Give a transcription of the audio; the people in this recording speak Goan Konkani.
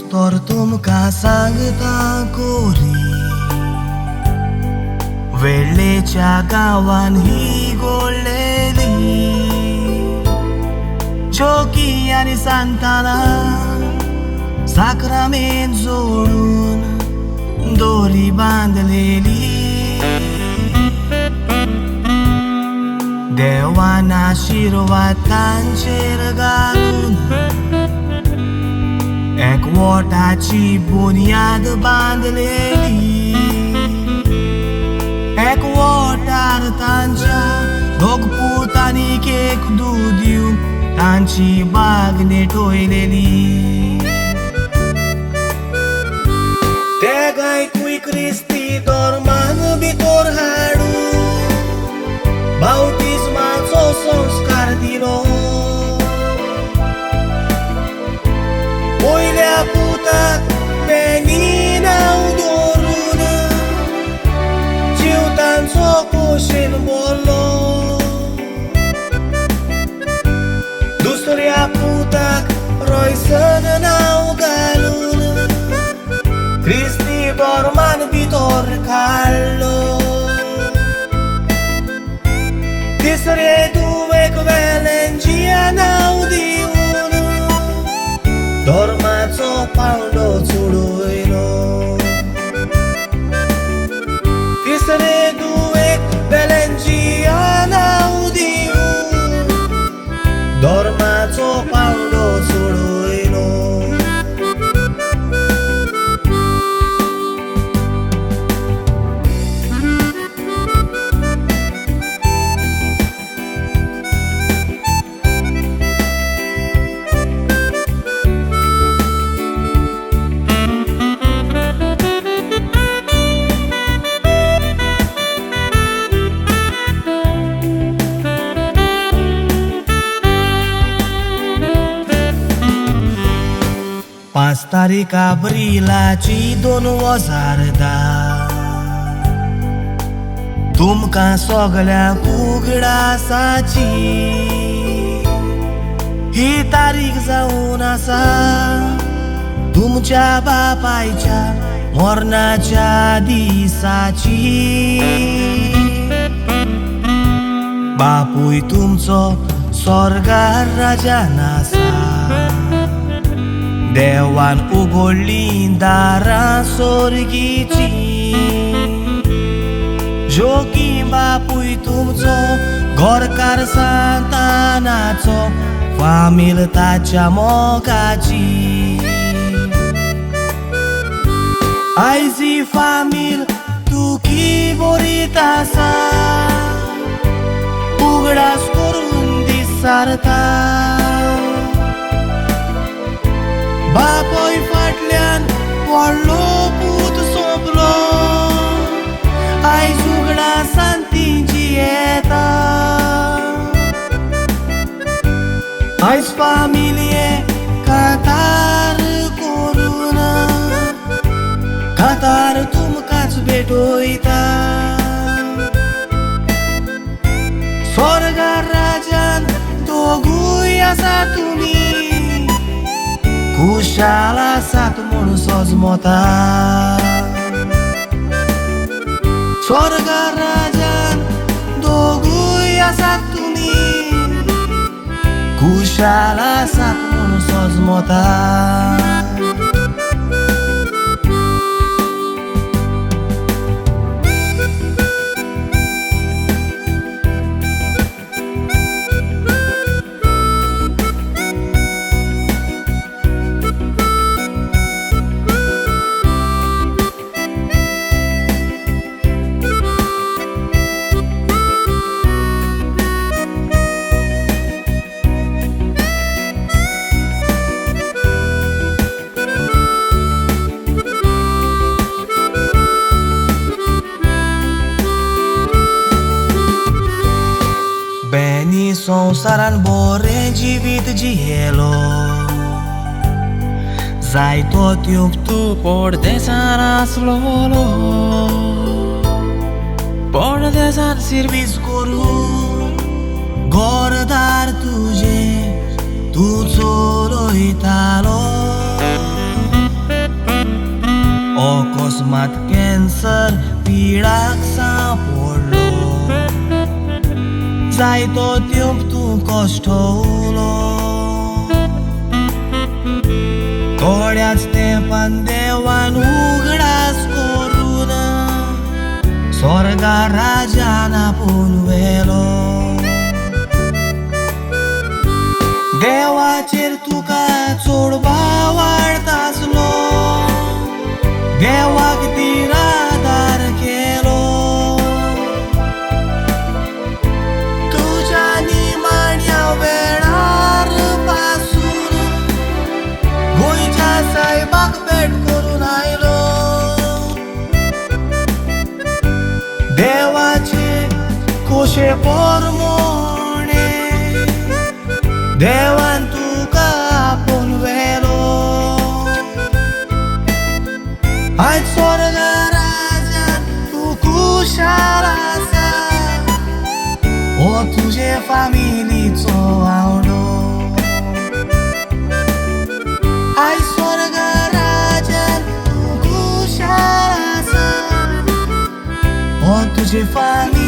पास्तोर तुमकां सांगता कोरी वेळेच्या गांवान ही गोडलेली जोकी आनी सांताना साक्रामेंत जोडून दोरी बांदलेली देवान आशिर्वाद तांचेर घालून एकवटाची बुन्याद बांदलेली एकवटार तांच्या दोग पूत आनी एक दूद दिवन तांची बाग नेटोयलेली ते गायकूय क्रिस्ती धर्मान भितर हाडून बाप्तिज्माचो संस्कार दिलो पयल्या पुताक बेनी नांव दवरून जीव तांचो खोशेन बोल्लो दुसऱ्या पुताक रॉयसन नांव घालून क्रिस्ती धर्मान भितर काडलो तिसरे धुवेक वेलेंजिया नांव दिवन धर्माचो पांवडो चडयलो तिसरे धुवेक वेलेंजिया नांव दिवन धर्माचो पांवडो चडयलो. पांच तारीख एप्रिलाची 2010 तुमकां सगळ्यांक उगडासाची ही तारीख जावन आसा तुमच्या बापायच्या मरणाच्या दिसाची. बापूय तुमचो स्वर्गार राजान आसा देवान उगडली दारां सोर्गीची जोकी बापूय तुमचो घरकार सांतानाचो फामील ताच्या मोगाची. आयज ही फामील तुकी बरीत आसा उगडास करून दीस सारता बापोय फाटल्यान व्हडलो पूत सोंपलो आयज उगडासान ती जियेता. आयज फामिलये कांतार करून कांतार तुमकांच भेटयता स्वर्गार राजान दोगूय आसा तुमी खुशाल आसात म्हूण सजमता स्वर्गार राजान दोगूय आसात तुमी खुशाल आसात म्हूण सजमता. बेनी संवसारान बरें जिवीत जियेलो जायतो त्योप तूं परदेसान आसलोलो परदेसान सिर्वीस करून घरदार तुजें तूं चलयतालो. अकस्मात कॅन्सर पिडाक सांपडलो, जायतो तेंप तूं कश्टवलो. थोड्याच तेंपान देवान उगडास करून स्वर्गा राजान आपोवन व्हेलो. देवाचेर तुका चड भावार्थ आसलो, देवाक दिरादार केलो. तुज्या निमाण्या वेळार पासून गोंयच्या सायबाक भेट करून आयलो. देवाचे खोशे पोरमोणे देवान तुका आपोवन व्हेलो. आयज स्वर्ग राजान तूं खुशाल आसा, हो तुजे फामिलीचो आवडो. आयज स्वर्ग राजान तूं खुशाल आसा, हो तुजे फामिली